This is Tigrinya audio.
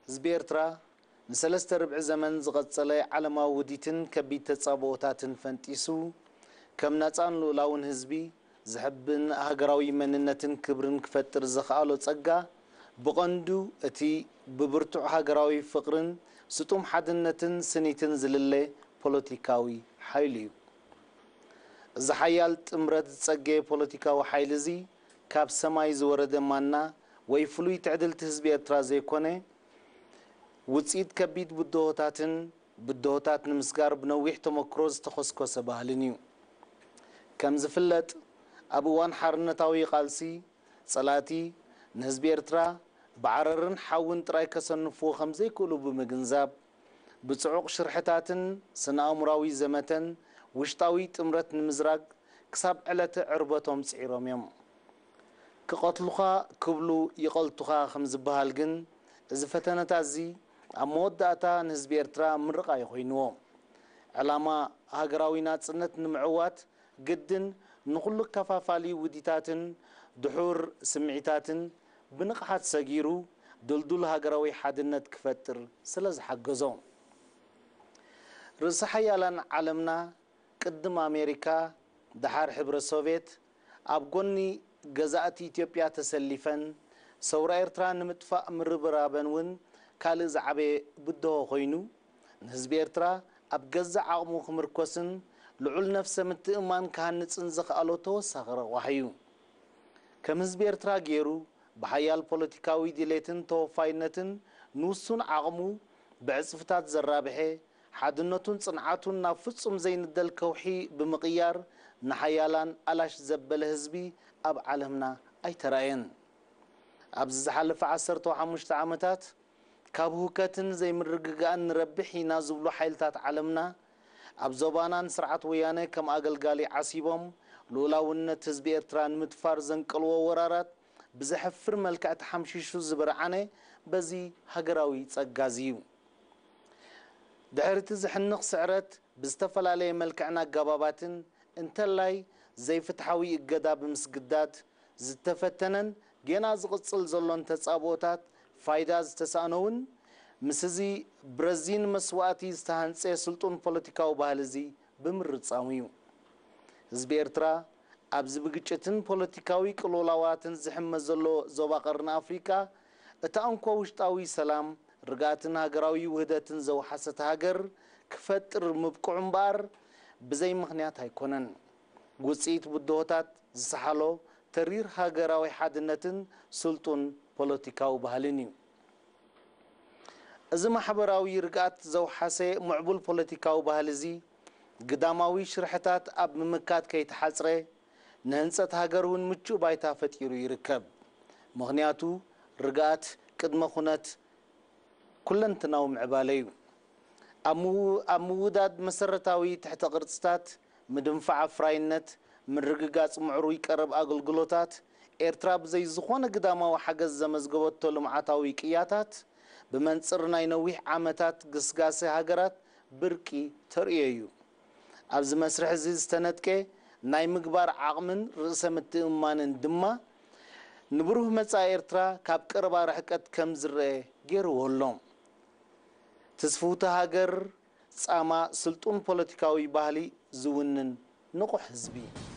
ህዝቢ ኤርትራ ንሰለስተ ርብዒ ዘመን ዝቐጸለ ዓለማዊ ውዲትን ከቢድ ተጻብኦታትን ፈንጢሱ፣ ከም ናጻን ልኡላውን ህዝቢ ዝሕብን ሃገራዊ መንነትን ክብርን ክፈጥር ዘኽኣሎ ጸጋ፣ ብቐንዱ እቲ ብብርቱዕ ሃገራዊ ፍቕርን ስጡም ሓድነትን ስኒትን ዝልለ ፖለቲካዊ ሓይሊ እዩ። እዚ ሓያል ጥምረት ዝጸገየ ፖለቲካዊ ሓይሊ እዚ፣ ካብ ሰማይ ዝወረደ ማና ወይ ፍሉይ ትዕድልቲ ህዝቢ ኤርትራ ዘይኮነ፣ ውጽኢት ከቢድ ብድሆታትን ብድሆታት ንምስጋር ብነዊሕ ተመክሮ ዝተኾስኮሰ ባህልን እዩ። ከም ዝፍለጥ፣ ኣብ እዋን ሓርነታዊ ቃልሲ፣ ጸላእቲ ንህዝቢ ኤርትራ ብዓረርን ሓውን ጥራይ ከሰንፍዎ ከም ዘይክእሉ ብምግንዛብ፣ ብጽዑቕ ሽርሕታትን ስነ-ኣእምሮኣዊ ዘመተን ውሽጣዊ ጥምረት ንምዝራግ ክሳብ ዕለተ ዕርበቶም ጽዒሮም እዮም። ክቐትሉኻ ክብሉ ይቐልቱኻ ከም ዝበሃል ግን፣ እዚ ፈተነታት እዚ ኣብ መወዳእታ ንህዝቢ ኤርትራ ምርቓ እዩ ኮይንዎ። ዕላማ ሃገራዊ ናጽነት ንምዕዋት ግድን ንኹሉ ከፋፋሊ ውዲታትን ድሑር ስምዒታትን ብንቕሓት ሰጊሩ ድልዱል ሃገራዊ ሓድነት ክፈጥር ስለ ዝሓገዞ። ርእሰ ሓያላን ዓለምና ቅድም ኣሜሪካ፣ ደሓር ሕብረት ሶቭየት፣ ኣብ ጎኒ ገዛእቲ ኢትዮጵያ ተሰሊፈን፣ ሰውራ ኤርትራ ንምጥፋእ ምርብራበን እውን ካልእ ዝዓበየ ብድሆ ኮይኑ፣ ንህዝቢ ኤርትራ ኣብ ገዛእ ዓቕሙ ክምርኮስን ልዑል ነፍሰ ምትእምማን ክሃንጽን ዘኽኣሎ ተወሳኺ ረቋሒ እዩ። ከም ህዝቢ ኤርትራ ገይሩ ብሓያል ፖለቲካዊ ድሌትን ተወፋይነትን ንውሱን ዓቕሙ ብዕጽፍታት ዘራብሐ፣ ሓድነቱን ጽንዓቱን ናብ ፍጹም ዘይንደል ከውሒ ብምቕያር፣ ንሓያላን ኣላሽ ዘበለ ህዝቢ ኣብ ዓለምና ኣይተራእየን። ኣብዚ ዝሓለፈ ዓሰርተ ሓሙሽተ ዓመታት፣ ካብ ሁከትን ዘይምርግጋእን ንረብሕ ኢና ዝብሉ ሓይልታት ዓለምና፣ ኣብ ዞባናን ስርዓት ወያነ ከም ኣገልጋሊ ዓሲቦም፣ ልኡላውነት ህዝቢ ኤርትራ ንምድፋር ዘንቀልዎ ወራራት ብዘሕፍር መልክዕ ተሓምሺሹ ዝብርዓነ በዚ ሃገራዊ ጸጋ እዚ እዩ። ድሕሪ እቲ ዝሕንቕ ስዕረት ብዝተፈላለየ መልክዕን ኣገባባትን እንተላይ ዘይፍትሓዊ እገዳ ብምስግዳድ ዝተፈተነን ጌና ዝቕጽል ዘሎን ተጻብኦታት ፋይዳ ዝተሳእኖ እውን ምስ እዚ ብረዚን መስዋእቲ ዝተሃንጸ ስልጡን ፖለቲካዊ ባህሊ እዚ ብምርጻሙ እዩ። ህዝቢ ኤርትራ ኣብዚ ብግጭትን ፖለቲካዊ ቅልውላዋትን ዝሕመ ዘሎ ዞባ ቀርኒ ኣፍሪቃ፣ እታ እንኮ ውሽጣዊ ሰላም፣ ርግኣትን ሃገራዊ ውህደትን ዘውሓሰት ሃገር ክፈጥር ምብቅዑ እምበኣር ብዘይ ምኽንያት ኣይኮነን። ውጽኢት ብድሆታት ዝሰሓሎ ተሪር ሃገራዊ ሓድነትን ስልጡን ፖለቲካዊ ባህልን እዩ። እዚ ማሕበራዊ ርግኣት ዘውሓሰ ምዕቡል ፖለቲካዊ ባህሊ እዚ፣ ግዳማዊ ሽርሕታት ኣብ ምምካት ከይተሓጽረ፣ ንህንጸት ሃገር እውን ምቹእ ባይታ ፈጢሩ ይርከብ። ምኽንያቱ፣ ርግኣት ቅድመ ኩነት ኩለንትናዊ ምዕባለ እዩ። ኣብ ምው-፣ ኣብ ምውዳድ መሰረታዊ ትሕተ ቅርጽታት፣ ምድንፋዕ ኣፍራይነት፣ ምርግጋጽ ምዕሩይ ቀረብ ኣገልግሎታት፣ ኤርትራ ብዘይ ዝኾነ ግዳማዊ ሓገዝ ዘመዝገበቶ ልምዓታዊ ቅያታት፣ ብመንጽር ናይ ነዊሕ ዓመታት ግስጋሴ ሃገራት ብርቂ ተርእዮ እዩ። ኣብዚ መስርሕ እዚ ዝተነጥቀ ናይ ምግባር ዓቕምን ርእሰ ምትእምማንን ድማ፣ ንብሩህ መጻኢ ኤርትራ ካብ ቀረባ ርሕቀት ከም ዝረአ ገይርዎ ኣሎ። ትስፍውቲ ሃገር ጻማ ስልጡን ፖለቲካዊ ባህሊ ዝውንን ንቑሕ ህዝቢ።